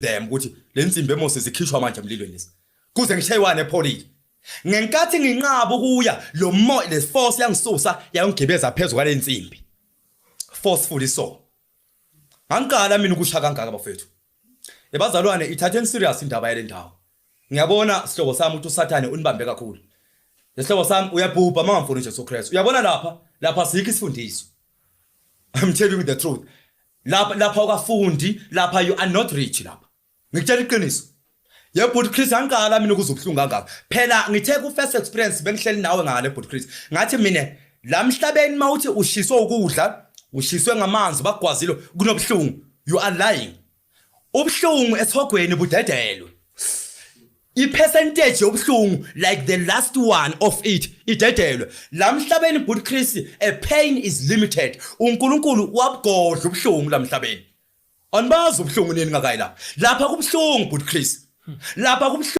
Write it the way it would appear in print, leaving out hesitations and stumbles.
Them ukuthi le nsimbi emose zikhishwa manje emlilweni lezi kuze ngishayiwane epholile. Ngenkathi nginqaba ukuya, lo moya, le force yangisusa yangigibeza phezulu kwale nsimbi forcefully. So ngangiqala mina ukusha kangaka, bafethu. Ebazalwane, ithatheni serious indaba yale ndawo. Ngiyabona, sihlobo sami, ukuthi uSathane unibambe kakhulu. Lesihlobo sami, uyabhubha uma ngamfuni uJesu Kristu. Uyabona lapha, lapha sikho isifundiso. I'm telling you the truth. Lapha, lapha ukafundi, lapha you are not rich lapha. Ngikutshela iqiniso. Yebo bhuti Chris, angiqala mina ukuze ubuhlungu kangaka. Phela ngithe ku first experience bengihleli nawe ngale, bhuti Chris. Ngathi mina la mhlabeni mawuthi ushiswe ukudla, ushiswe ngamanzi, bagwazile, kunobuhlungu. You are lying. Ubuhlungu esihogweni budedelwe. I-percentage yobuhlungu, like the last one of it, idedelwe la mhlabeni, bhuti Chris. A pain is limited. UNkulunkulu wabugodla ubuhlungu la mhlabeni. Anibazi ubuhlungu nini ngakayi lapha. Lapha kubuhlungu, bhuti Chris, lapha kubuhlungu.